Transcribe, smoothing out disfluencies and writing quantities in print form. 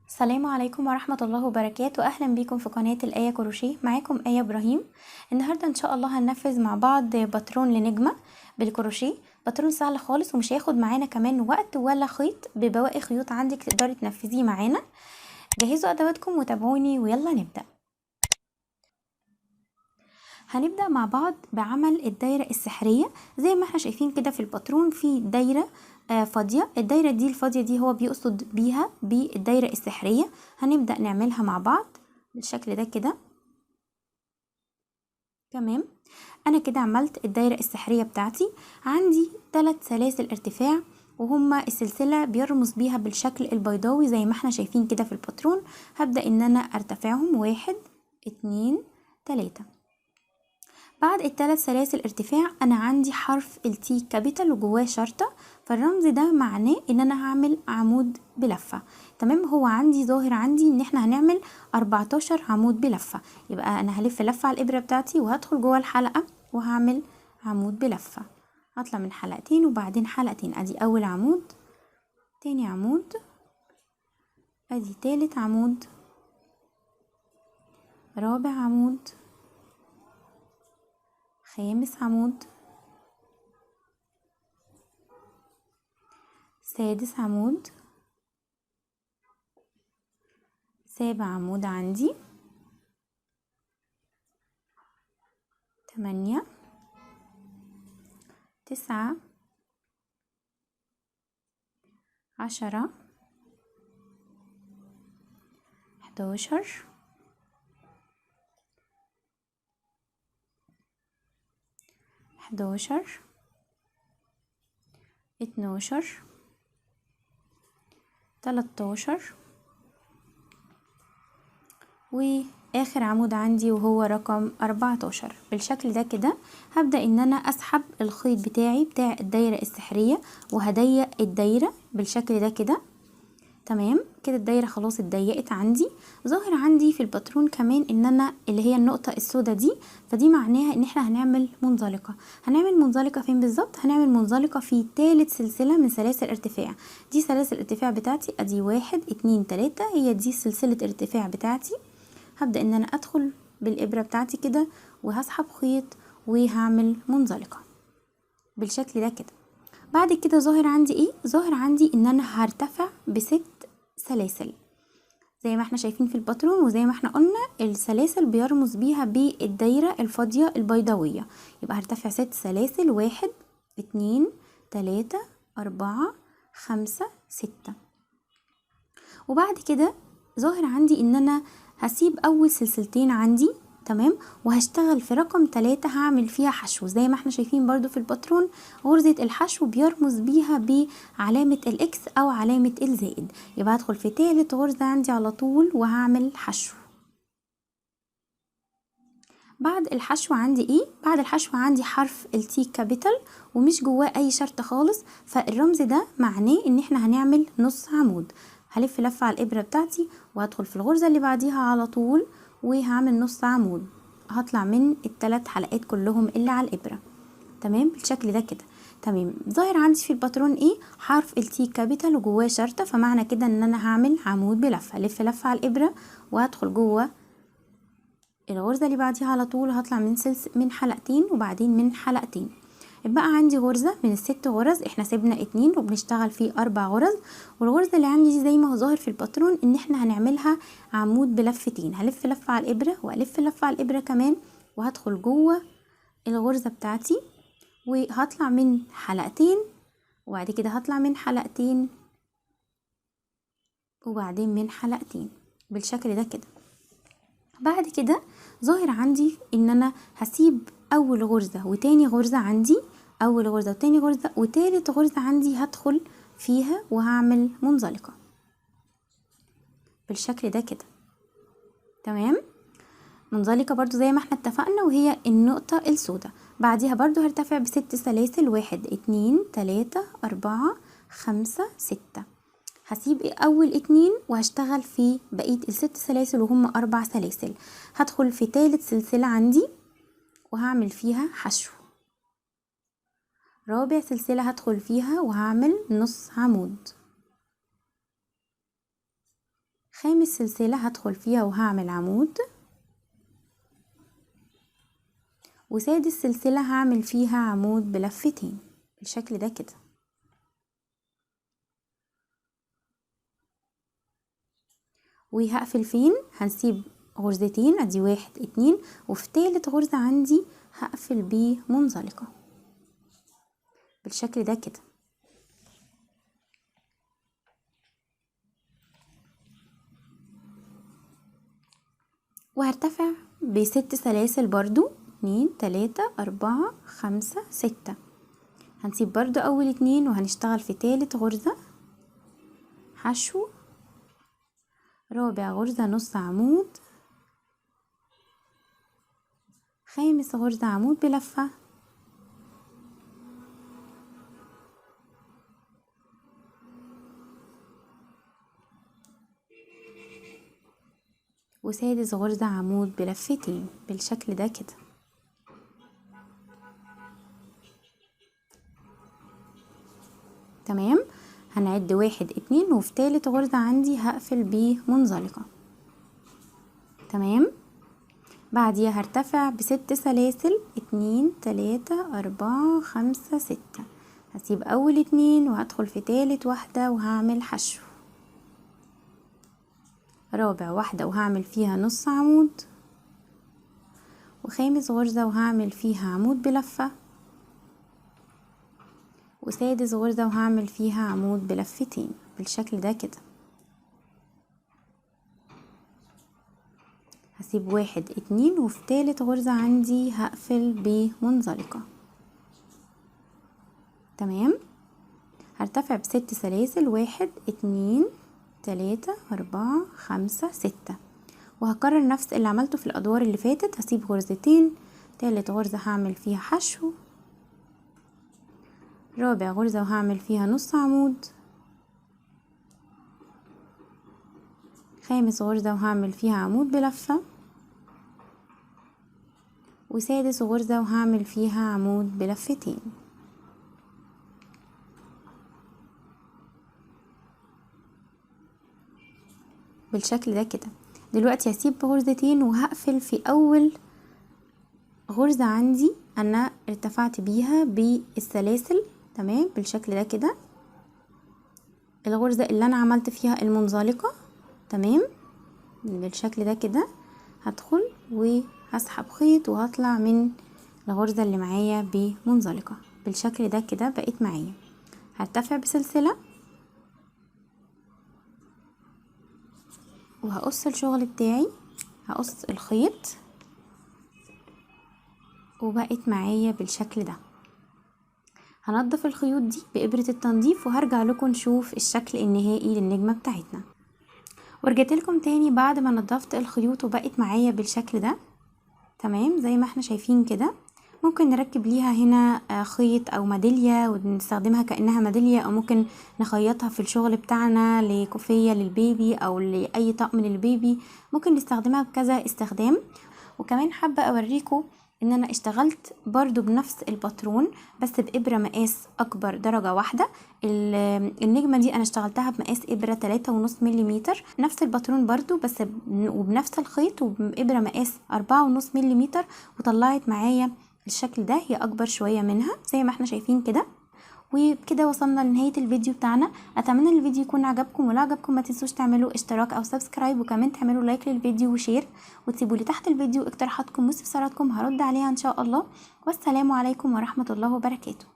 السلام عليكم ورحمة الله وبركاته. أهلا بيكم في قناة الآية كروشيه، معاكم آية إبراهيم. النهاردة إن شاء الله هننفذ مع بعض باترون لنجمة بالكروشيه. باترون سهل خالص ومش هياخد معانا كمان وقت ولا خيط، ببواقي خيوط عندك تقدري تنفذيه معانا. جهزوا أدواتكم وتابعوني ويلا نبدأ. هنبدأ مع بعض بعمل الدايرة السحرية. زي ما احنا شايفين كده في الباترون في دايرة فاضية. الدايرة دي الفاضية دي هو بيقصد بيها بالدايرة السحرية. هنبدأ نعملها مع بعض بالشكل ده كده. تمام، انا كده عملت الدايرة السحرية بتاعتي. عندي 3 سلاسل ارتفاع، وهما السلسلة بيرمز بيها بالشكل البيضاوي زي ما احنا شايفين كده في الباترون. هبدأ ان انا ارتفعهم 1 2 3. بعد الثلاث سلاسل ارتفاع انا عندي حرف ال T capital وجواه شرطة، فالرمز ده معناه ان انا هعمل عمود بلفة. تمام، هو عندي ظاهر عندي ان احنا هنعمل 14 عمود بلفة. يبقى انا هلف لفة على الابرة بتاعتي وهدخل جوه الحلقة وهعمل عمود بلفة. هطلع من حلقتين وبعدين حلقتين. ادي اول عمود، تاني عمود، ادي تالت عمود، رابع عمود، خامس عمود، سادس عمود، سابع عمود عندي، 8 9 10 11 11 12 13، واخر عمود عندي وهو رقم 14. بالشكل ده كده هبدأ ان انا اسحب الخيط بتاعي بتاع الدايرة السحرية وهضيق الدايرة بالشكل ده كده. تمام كده الدايرة خلاص اتضيقت عندي. ظاهر عندي في الباترون كمان ان انا اللي هي النقطة السوداء دي، فدي معناها ان احنا هنعمل منزلقة. هنعمل منزلقة فين بالظبط؟ هنعمل منزلقة في تالت سلسلة من سلاسل ارتفاع. دي سلاسل الارتفاع بتاعتي، ادي 1 2 3، هي دي سلسلة ارتفاع بتاعتي. هبدأ ان انا ادخل بالابرة بتاعتي كده وهسحب خيط وهعمل منزلقة بالشكل ده كده. بعد كده ظاهر عندي ايه؟ ظاهر عندي ان انا هرتفع ب6 سلاسل زي ما احنا شايفين في الباترون، وزي ما احنا قلنا السلاسل بيرمز بيها بالدايرة الفاضية البيضاوية. يبقى هرتفع 6 سلاسل، 1 2 3 4 5 6. وبعد كده ظاهر عندي ان انا هسيب اول سلسلتين عندي، تمام، وهشتغل في رقم 3 هعمل فيها حشو زي ما احنا شايفين برضو في الباترون. غرزة الحشو بيرمز بيها بعلامة ال X او علامة الزائد. يبقى هدخل في تالت غرزة عندي على طول وهعمل حشو. بعد الحشو عندي ايه؟ بعد الحشو عندي حرف ال T capital ومش جواه اي شرط خالص، فالرمز ده معناه ان احنا هنعمل نص عمود. هلف لفة على الابرة بتاعتي وهدخل في الغرزة اللي بعديها على طول وهعمل نص عمود. هطلع من الثلاث حلقات كلهم اللي على الابره. تمام بالشكل ده كده. تمام، ظاهر عندي في الباترون ايه؟ حرف ال T capital وجواه شرطه، فمعنى كده ان انا هعمل عمود بلفه. الف لفه على الابره وهدخل جوه الغرزه اللي بعديها على طول، هطلع من من حلقتين وبعدين من حلقتين. يبقى عندي غرزه من ال6 غرز، احنا سيبنا 2 وبنشتغل فيه 4 غرز. والغرزه اللي عندي دي زي ما هو ظاهر في الباترون ان احنا هنعملها عمود بلفتين. هلف لفه على الابره والف لفه على الابره كمان وهدخل جوه الغرزه بتاعتي وهطلع من حلقتين وبعد كده هطلع من حلقتين وبعدين من حلقتين بالشكل ده كده. بعد كده ظاهر عندي ان انا هسيب اول غرزة وتاني غرزة عندي، اول غرزة وتاني غرزة وتالت غرزة عندي هدخل فيها وهعمل منزلقة بالشكل ده كده. تمام، منزلقة برضو زي ما احنا اتفقنا وهي النقطة السوداء. بعديها برضو هرتفع ب6 سلاسل، 1 2 3 4 5 6. هسيب اول 2 وهشتغل في بقية ال6 سلاسل وهم 4 سلاسل. هدخل في تالت سلسلة عندي وهعمل فيها حشو. رابع سلسلة هدخل فيها وهعمل نص عمود. خامس سلسلة هدخل فيها وهعمل عمود، وسادس سلسلة هعمل فيها عمود بلفتين بالشكل ده كده. وهقفل فين؟ هنسيب غرزتين، ادي 1 2، وفي تالت غرزة عندي هقفل بمنزلقة بالشكل ده كده. وهرتفع ب6 سلاسل برضو، 2 3 4 5 6. هنسيب برضو اول 2 وهنشتغل في تالت غرزة حشو، رابع غرزة نص عمود، خامس غرزة عمود بلفة، وسادس غرزة عمود بلفتين بالشكل ده كده. تمام. هنعد 1 2، وفي تالت غرزة عندي هقفل بمنزلقة. تمام. بعديها هرتفع ب6 سلاسل، 2 3 4 5 6. هسيب اول 2 وهدخل في تالت واحدة وهعمل حشو، رابع واحدة وهعمل فيها نص عمود، وخامس غرزة وهعمل فيها عمود بلفة، وسادس غرزة وهعمل فيها عمود بلفتين بالشكل ده كده. هسيب 1 2، وفي تالت غرزة عندي هقفل بمنزلقة. تمام. هرتفع ب6 سلاسل، 1 2 3 4 5 6، وهكرر نفس اللي عملته في الادوار اللي فاتت. هسيب غرزتين، تالت غرزة هعمل فيها حشو، رابع غرزة وهعمل فيها نص عمود، خامس غرزة وهعمل فيها عمود بلفة، وسادس غرزة وهعمل فيها عمود بلفتين. بالشكل ده كده. دلوقتي هسيب غرزتين وهقفل في اول غرزة عندي انا ارتفعت بيها بالسلاسل. تمام بالشكل ده كده، الغرزة اللي انا عملت فيها المنزلقة. تمام بالشكل ده كده. هدخل وهسحب خيط وهطلع من الغرزة اللي معايا بمنزلقة بالشكل ده كده. بقيت معايا. هرتفع بسلسلة وهقص الشغل بتاعي، هقص الخيط، وبقت معايا بالشكل ده. هنضف الخيوط دي بإبرة التنظيف وهرجع لكم نشوف الشكل النهائي للنجمة بتاعتنا. ورجعت لكم تاني بعد ما نضفت الخيوط وبقت معايا بالشكل ده. تمام زي ما احنا شايفين كده. ممكن نركب ليها هنا خيط او ميدالية ونستخدمها كأنها ميدالية، او ممكن نخيطها في الشغل بتاعنا لكوفية للبيبي او لأي طقم للبيبي. ممكن نستخدمها بكذا استخدام. وكمان حابة اوريكم ان انا اشتغلت برضو بنفس الباترون بس بإبرة مقاس اكبر درجة واحدة. النجمة دي انا اشتغلتها بمقاس ابرة 3.5 مليمتر، نفس الباترون برضو بس وبنفس الخيط وبإبرة مقاس 4.5 مليمتر، وطلعت معايا الشكل ده. هي اكبر شوية منها زي ما احنا شايفين كده. وبكده وصلنا لنهاية الفيديو بتاعنا. اتمنى الفيديو يكون عجبكم، ولو عجبكم ما تنسوش تعملوا اشتراك او subscribe، وكمان تعملوا like للفيديو و share، وتسيبوا لي تحت الفيديو اقتراحاتكم واستفساراتكم هرد عليها ان شاء الله. والسلام عليكم ورحمة الله وبركاته.